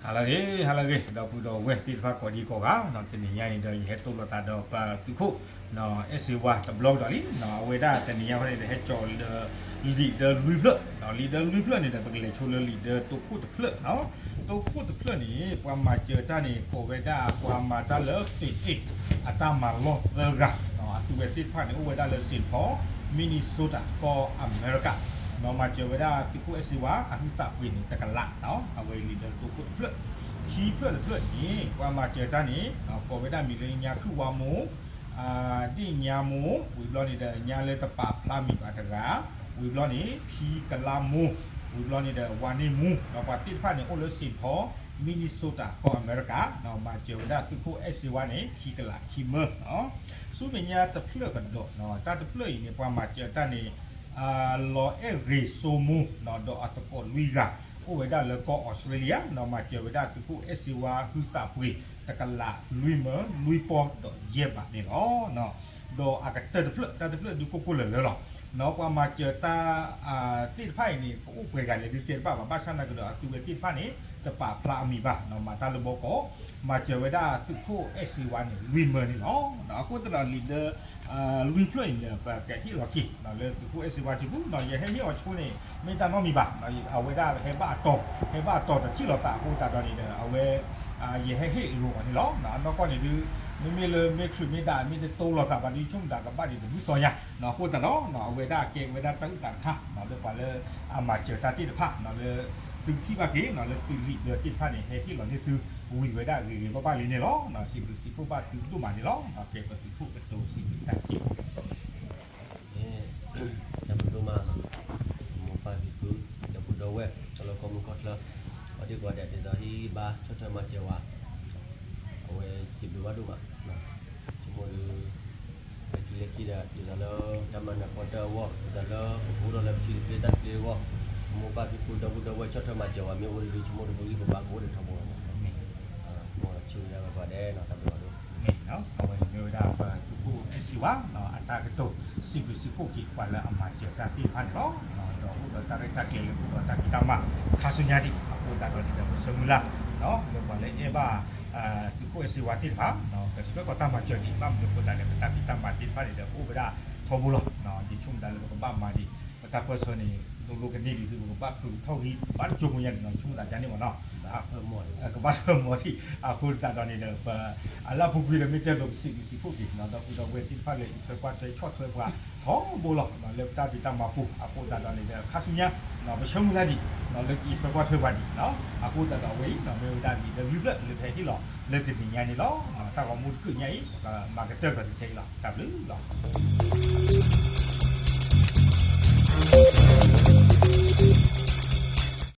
ဟါလၢအဂ့ၤ ဟါလၢအဂ့ၤ ဒီပုၢ်ဒီဝဲၢ်သ့ၣ်တဖၣ်ကိးဒံကိးဂၤ, တနံၤညါန့ၣ်ဒီး ယဟဲတိၢ်လိာ်သးဒီးပသူခိၣ် အဲၣ်စ့ဝါတဘျီကဒီးလံ. အဝဲဒၣ်တနံၤညါဖဲန့ၣ်ဒီး ဟဲကၠီလၢ လံာ်ဒၢလွံၢ်ဖျၢၣ်, လံာ်ဒၢလွံၢ်ဖျၢၣ်န့ၣ်ဒီး ပကလဲၤဆိလၢလံာ်ဒၢတိခိၣ်တဖျၢၣ်, တိခိၣ်တဖျၢၣ်န့ၣ် ပှၤမၤစၢၤတၢ်န့ၣ် ကိးဝဲဒၣ်ပှၤမၤတၢ်လၢ သ့ၣ်အ့ၣ် အတၢ်မၤလီၢ်သၢဂၤ, အသုဝဲသ့ၣ်တဖၣ်န့ၣ် အိၣ်ဝဲဒၣ်လၢ Saint Paul Minnesota ကီၢ်အမဲရကၤ, ဒီးမၤစၢၤဝဲဒၣ်သုးခိၣ်အဲၣ်စ့ဝါ အဟုသးပှ့ၤန့ၣ် တကလး, အဝဲလံာ်ဒၢတိခိၣ်တဖျၢၣ်, ခံဖျၢၣ်တဖျၢၣ်န့ၣ် ပှၤမၤစၢၤတၢ်န့ၣ် ကိးဝဲဒၣ်မံၤလၢညါခုၣ်ဝါမိၢ် ဒ့ၣ်ညါမိၢ်, ဝံၤဘျီန့ၣ်ဒီး ညါလၢတပာ်ဖျါမံၤဘၣ်တဂၤ, ဝံၤဘျီန့ၣ် ဖံကလါမိၢ်, ဝံၤဘျီန့ၣ်ဒီး ဝါန့ၢ်မူ, ဒီးပှၤသ့ၣ်တဖၣ်န့ၣ် အိၣ်လၢ Saint Paul Minnesota ကီၢ်အမဲရကၤ, ဒီးမၤစၢၤဝဲဒၣ်သုးခိၣ်အဲၣ်စ့ဝါန့ၣ် ခံကလးခံမၢ, ဆူမဲာ်ညါတဖျၢၣ်ကဒီး, တၢ်တဖျၢၣ်အံၤန့ၣ် ပှၤမၤစၢၤတၢ်န့ၣ် လီၤအဲၣ်ဂ့ၤစိမိၢ်, ဒီးအသကိးလွံၢ်ဂၤ အိၣ်ဝဲဒၣ်လၢကီၢ်အီစထြ့လယါ, ဒီးမၤစၢၤဝဲဒၣ်သုးခိၣ်အဲၣ်စ့ဝါဟုသးပှ့ၤ တကလးလွံၢ်မၢလွံၢ်ပီၢ်ဒီးယဲၢ်ဘးန့ၣ်လီၤ. ဒီးအကတၢၢ်တဖျၢၣ် တၢ်တဖျၢၣ်ဒုးကိၢ်ကိၢ်လၢၤလၢၤလီၤ. ပှၤမၤစၢၤတၢ်သ့ၣ်တဖၣ်အံၤန့ၣ် ကအိၣ်ပှဲၤဂၤလဲၣ်ဒုးတဲတဘၣ်ဘၣ်, ဘၣ်ဆၣ်သနာ်က့ဒီး အသုဝဲသ့ၣ်တဖၣ်န့ၣ် တပာ်ဖျါအမံၤဘၣ်, မၤတၢ်လၢဘီကီး, မၤစၢၤဝဲဒၣ်သုးခိၣ်အဲၣ်စ့ဝါန့ၣ် လွံၢ်မၢန့ၣ်လီၤ. အဃိသတးဒီးလံာ်ဒၢ လွံၢ်ဖျၢၣ်အံၤန့ၣ် ပကဟ့ၣ်လီၤက့ၤ လၢသုးခိၣ်အဲၣ်စ့ဝါစုပူၤ, ယဟဲဟ့ၣ်အီၤဆိန့ၣ် မ့ၢ်တၢ်နီတမံၤဘၣ်, အဝဲဒၣ်ဟဲဘၣ်အတီၤ, ဟဲဘၣ်အတီၤတထံၣ်လိာ်သးအဃိသတးဒီးန့ၣ်ဒီး အဝဲ ယဟဲဟ့ၣ်လိာ်အီၤန့ၣ်လီၤ. အနီၢ်ကီၢ်န့ၣ်ဒုး မ့မ့ၢ်လၢမ့ၢ်ချုးမ့ၢ်ဒၣ် မ့ၢ်တတိလိာ်သးဘၣ်ဒုး ဆိကမိၣ်သးကဘၣ်ဒံးတဘျုးသီညါ, အဃိသတးဒီး အဝဲဒၣ်ကဲဝဲဒၣ်တၢ်အုၣ်သးတခါ လၢပှၤလၢအမၤစၢၤတၢ်သ့ၣ်တဖၣ် လၢသုကထံၣ်ဘၣ်က့ၤ လၢသုလံာ်ဒၢသ့ၣ်တဖၣ်န့ၣ် ဟဲဟ့ၣ်လီၤန့ၢ်သု ဝံၤဝဲဒၣ်ဂ့ၤဂ့ၤဘၣ်ဘၣ်လံန့ၣ်လီၤ. စံးဘျုးစံးဖှိၣ်ဘၣ်သုဒိၣ်မးန့ၣ်လီၤ. ကဲပသုးခိၣ်ကတိၤစံးဘျုးတၢ်စ့ၢ်ကီး တၢ်ဘျုးဒိၣ်မး, မိၢ်ပၢ်ဖံဖု ဒီပုၢ်ဒီဝဲၢ် တၢ်လီၢ်ကီၢ်မုၢ်ကီၢ်ချၢ ပှၤဒ့ၣ်ပှၤဒဲး ဒ်သိးဟ့ၣ်ဂံၢ်ဘါ ဆီၣ်ထွဲမၤစၢၤဝဲ အဝဲစံးဘျုးဘၣ်ဒိၣ်မး, ဆိကမိၣ်ဒီး လၢခံလၢခံဒီး ဒ်သိးလၢတၢ်မၤနၢၤပီတၢၢ်အဂီၢ် ဒ်သိးလၢပကအိၣ်ထီၣ်လၢပထံတကျ့တၢ်တကျ့အဂီၢ်, မိၢ်ပၢ်ဖံဖု ဒီပုၢ်ဒီဝဲၢ် ဆီၣ်ထွဲမၤစၢၤဝဲ မ့ၢ်အိၣ်ဒီး ဆိကမိၣ်ဒီး ပဂံၢ်ပဘါကအိၣ်ဒီးထီဘိလီၤ. ဆိကမိၣ်ဒီး တၢ်ဘျုးဒိၣ် အဝဲန့ၣ်မ့ၢ်ဝဲဒၣ်ပသုးခိၣ်အဲၣ်စ့ဝါ အတၢ်ကတိၤ စံးဘျုးစံးဖှိၣ်က့ၤ ပှၤလၢအမၤစၢၤတၢ်သ့ၣ်တဖၣ်န့ၣ်လီၤ. ဒီးအိၣ်ဒီးတၢ်ရဲၣ်တၢ်ကျဲၤလၢ အိၣ်ဒီးတၢ်ဖံးတၢ်မၤ ခါဆူညါဒံး အဃိသတးဒီးန့ၣ်ဒီး ပဆၢမုၢ်လၢ် လၢပှၤလၢအဲၣ်ဘၣ် သုးခိၣ်အဲၣ်စ့ဝါသ့ၣ်တဖၣ် ကဆှၢကီးတၢ်မၤစၢၤဒံး ဘၣ်မနုၤအဃိသတးန့ၣ် ပတၢ်ဖံးတၢ်မၤသ့ၣ်တဖၣ်န့ၣ်ဒီး ကအိၣ်ဝဲဒၣ်ထီဘိလီၤ. ယဆိကမိၣ်သးလၢပကဘၣ်မၤဒံး ပတၢ်ပၢၢ်ဆၢန့ၣ် လိၤလိၤကန့ၢ်ဒံး ပကဘၣ်ဖုးထီၣ်ဂံၢ်ဘါတကၠိဖိညါန့ၣ် ယဆိကမိၣ်သးဒ်န့ၣ်မ့ၢ်နီၤ ကဘၣ်ဆၢမုၢ်လၢ်ဒံး အဃိသတးဒီးန့ၣ်ဒီး ပ အလၢအပူၤကွံာ်ဒီးမ့ၢ်တဲလိာ်ပစံးဘျုးစံးဖှိၣ်က့ၤ ဒီပုၢ်ဒီဝဲၢ်သ့ၣ်တဖၣ်လၢအံးထွဲကွၢ်ထွဲဆီၣ်ထွဲပှၤထီဘိလီၤ လၢပတၢ်ဖံးတၢ်မၤပူၤ အဃိသတးဒီးန့ၣ်ဒီး ခါဆူညါ ပဆၢမုၢ်လၢ်ဒံး လၢကအံးထွဲကွၢ်ထွဲပှၤဒံး အဃိသတးဒီးအဝဲအံၤ မ့ၢ်ဝဲဒၣ်လံာ်ဒၢလွံၢ်ဖျၢၣ်လၢပဟဲဟ့ၣ်လီၤ လၢတနံၤညါန့ၣ်လီၤ. တၢ်ဂီၤမူတကုးညါအံၤ ပကမၤကတၢၢ်ကီးတထဲအံၤလီၤ. တၢ်ဘျုးလီၤ.